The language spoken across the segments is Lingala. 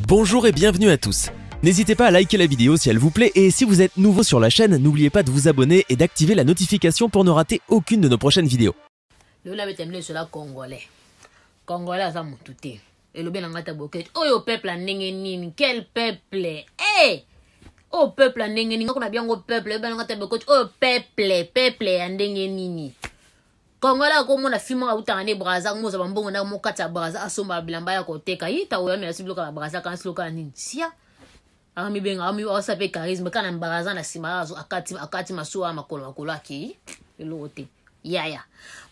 Bonjour et bienvenue à tous. N'hésitez pas à liker la vidéo si elle vous plaît et si vous êtes nouveau sur la chaîne, n'oubliez pas de vous abonner et d'activer la notification pour ne rater aucune de nos prochaines vidéos. Lola betemle sola congolais. Congolais aza mutu te. Elobi na ngata boket. Oyo peuple ndenge nini? Quel peuple? Eh! Oyo peuple ndenge nini? Ngakona biango peuple, ebana ngata boket. Oyo peuple, peuple ya ndenge nini? Congolais akomona fille moko awutaka nde Brazza, akomozwa bambongo ndako moko kati ya Brazza, asomba bilamba ya koteka. Ye ta oyo amela si biloko ya Brazza, kanisi lokola nini? Sia. Amibenga, aosa mpe charisme kaka na Brazza na nsima akati masuwa ya makolo makolo akei. Eloko te. Yaya.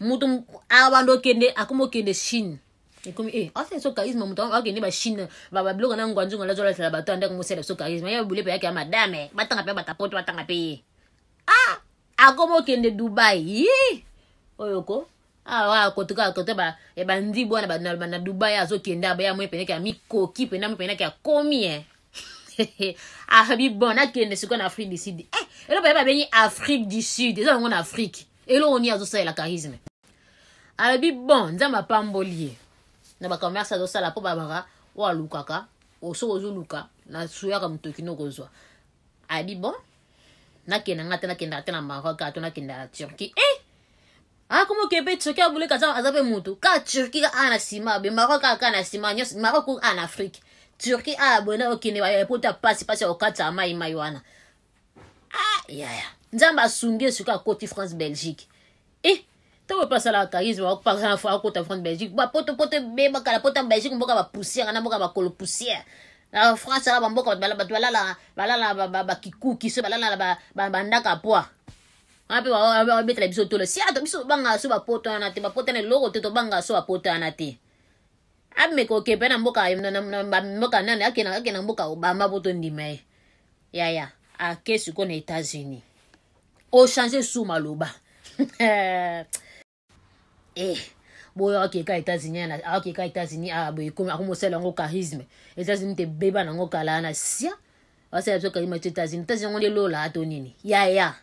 Mutu abanda okende, akoma okende Chine. Ekomi eh asa so charisme mutu akende ba Chine, ba biloko na ngwanzu ngala zolatela bato andako mosala so charisme. Ya bule pe yake ya madame, batanga pe batapoto batanga pe ye. Ah! Akoma okende Dubai. Yi! Oyo ko awa kotoka kote ba ya bandi bwana ba na Dubai azokende aba ya mwe peneke ya mikoki pena mwe peneke ya komi eh. Abi bon akende sikoyo na Afrique du Sud. Eloko ba bengi Afrique du Sud, eza yango na Afrique. Eloko ni azosalela charisme. Alobi bon Nzambe apamboli ye. Na ba commerce azosala po babaka oyo alukaka, oso ozoluka na suyaka motoki no kozwa. Abi bon nakenda nga te nakendaka te na Maroc to nakenda na Turquie. Akoma okende mpe Turquie abuleka aza mpe mutu ka Turquie ka na nsima be Maroc kaka na nsima nyonso Maroc a na Afrique Turquie a boye okende epota pasi pasi ya kokatisa mai mai wana. Yaya Nzambe asungi ye sikoyo akoti France Belgique. Ntango epe asalaka charisme akota France Belgique bapotopoto ebebaka na pota Belgique mboka bapoussière na mboka bakolo poussière. Na France ala bamboka bato balala balala bakikuki so balala bandaka poa wana mpe babetela biso tolo si ato biso tobangaka so bapoto wana te bapoto na eloko te tobangaka so bapoto wana te. Ameka oke mpe na mboka mboka nani akenda mboka Obama po tondima ye. Yaya ake sikoyo na États-Unis ochange su maloba. Boyo akeka États-Unis, akeka États-Unis, boye ekomi akomosala yango charisme. États-Unis te beba nango kala na sia. Basala biso charisme te États-Unis. États-Unis yango nde lola to nini? Yaya.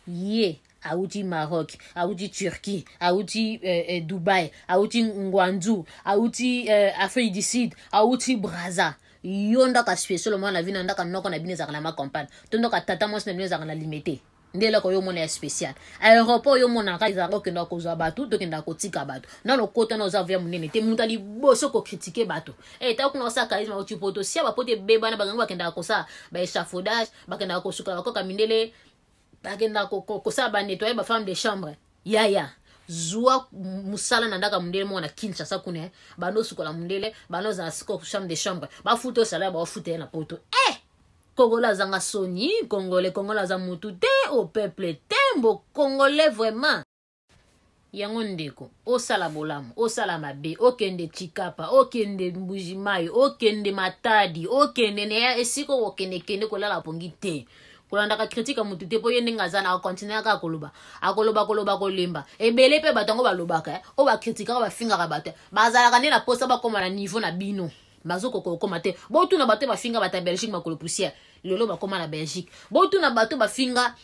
Ye auti Maroc, auti Turquie, auti Dubai, auti Ngwanzu, auti Afrique du Sud, auti Brazza. Yo ndaka spécial mwana na vina ndaka noko na bino ezalaka na ma campagne. To ndaka tata mwasi na bino ezalaka na limité. Nde eloko yo mona ya spécial. Aéroport yo mona ka ezalaka okenda kozwa bato, tokenda kotika bato. Na lokota na oza via monene te, mutu aliboso ko critiquer bato. Ta kuna osala charisme auti poto, sia ba poto ebeba na bango bakendaka kosala ba échafaudage, bakendaka kosuka bakoka mindele, bakendaka kosala ba nettoyer ba femme de chambre. Yaya, zwa musala na ndaka mundele mwana Kinshasa kuna, bando sukola mundele, bando za siko chambre de chambre, ba futa salaire ba futa na poto. Congolais azanga soni, Congolais, Congolais aza mutu te, au peuple tembo, Congolais vraiment. Yango ndeko, osala bolamu, osala mabe, okende Tshikapa, okende Mbujimayi, okende Matadi, okende ne esiko okende kende kolala pongi te. Kolandaka critique ya mutu te po ye ndenge aza na continuer kaka koloba. Akoloba koloba kolemba. Ebele pe bato yango balobaka, oyo ba critiquaka bafingaka bato. Bazalaka nde na posa bakoma na niveau na bino. Bazoko kokoma te. Botuna bato bafinga bato ya Belgique makolo poussière. Lelo bakoma na Belgique. Botuna bato bafinga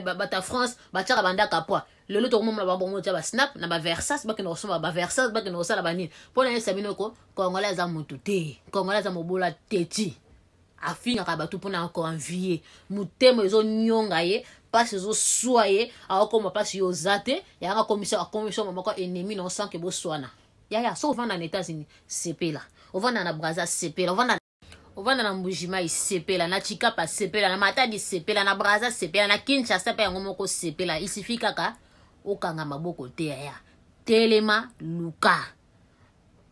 bato ya France batiaka bandaka poa. Lelo tokomona ba bongo tia ba snap na ba Versas, bakende kosomba ba Versas, bakende kosala ba nini. Pona yesa bino ko Congolais aza mutu te. Congolais aza mobola teti. Afingaka bato mpona koenvier. Motema ezonyonga ye, pasi ezoswa ye, akokoma pasi yo oza te, yanga akomisa moko ennemi na sans que boswana. Yaya, so ovanda na États-Unis, sepela. Ovanda na Brazza, sepela. Ovanda na Mbujimayi, sepela. Na Tshikapa, sepela. Na Matadi, sepela. Na Brazza, sepela. Na Kinshasa pe yango moko sepela. Il suffit kaka okanga maboko te yaya. Telema luka.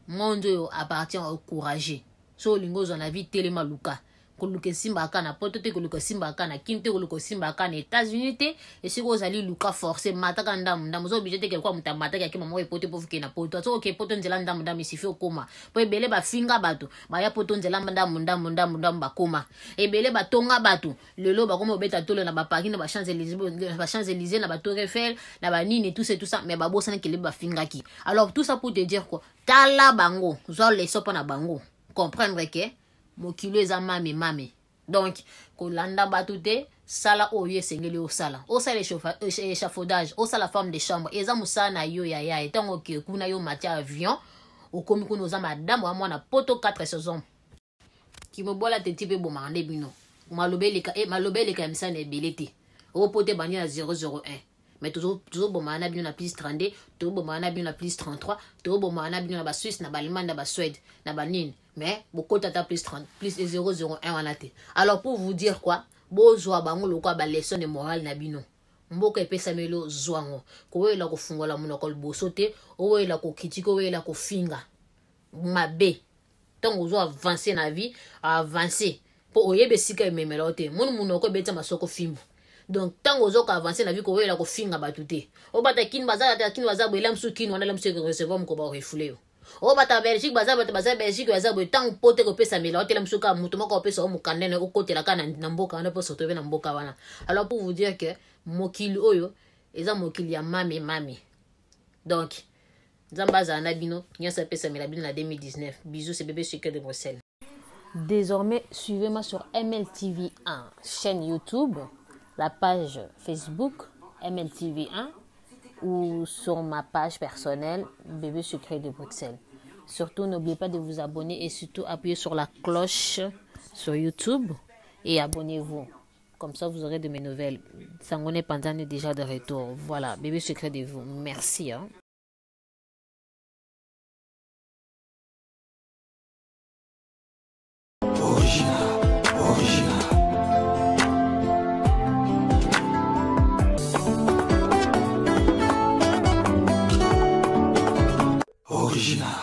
Monde oyo appartient au courageux. So olingi ozwa na vie telema luka. Koluka esimbaka na poto te, koluka esimbaka na Kin te, koluka esimbaka na États-Unis te. Esika ozali luka forcé mataka ndamu ndamu. Oza obligé te ke kwa moto amataki akima moko epoto po fuke na poto. Soki oke poto nzela ndamu ndamu isifi okoma. Po ebele bafinga bato baya poto nzela ndamu ndamu ndamu ndamu bakoma. Ebele batonga bato lelo bakoma obeta tolo na ba Paris na ba Champs-Élysées, ba Champs-Élysées na ba Tour Eiffel na ba nini tout ça tout ça mais babosana kele bafingaki. Alors tout ça pour te dire quoi? Tala bango, zwa leçon pona bango. Comprendre que mokilo eza mame mame. Donc kolanda bato te, sala oyo esengeli osala. Osala échafaudage, osala femme de chambre, eza mosala na yo yaya. Ntango oke kuna yo matia avion, Okomi kuna oza madame wa mwana poto 4 saison. Kimobola te ti mpe ebomaka nde bino. Maloba eleka eh, maloba eleka ya misala na ebele te. Opo te bandi na 001. Mais tozobomaka na bino na plus 32, tozobomaka na bino na plus 33, tozobomaka na bino na ba Suisse, na ba Allemagne, na ba Suède, na ba nini. Mais bokota ata plus 30, plus 001 wana te. Alors pour vous dire quoi, bozwa bango lokola ba leçon de morale na bino. Mboka epesameli yo, zwa yango. Kowela kofungola monoko liboso te, owela kokritike, owela kofinga mabe. Ntango ozo avancer na vie, avancer mpo oyeba esika ememela yo te. Moni monoko ebetisa masoko fimbu. Donc ntango ozo ko avancer na vie, kowela kofinga bato te. Obata kini baza ata kini baza boye, la mosusu kini wana la mosusu recevoir moko ba refoulé yo. Obata Belgique baza bato baza Belgique baza boye, ntango po te kopesamela otela mosusu kaka moto moko opesa yo mokanda na okotela kaka na mboka wana mpo se retrouver na mboka wana. Alors pour vous dire que mokili oyo eza mokili ya mame mame. Donc Nzambe azala na bino nyonso, apesamela bino na 2019. Bisous, c'est Bébé Sucré de Bruxelles. Désormais, suivez-moi sur MLTV1, chaîne YouTube, la page Facebook MLTV1 ou sur ma page personnelle Bébé Sucré de Bruxelles. Surtout, n'oubliez pas de vous abonner et surtout appuyer sur la cloche sur YouTube et abonnez-vous. Comme ça, vous aurez de mes nouvelles. Sangone Panzani est déjà de retour. Voilà, Bébé Sucré de vous. Merci. Hein. Original, original. Original.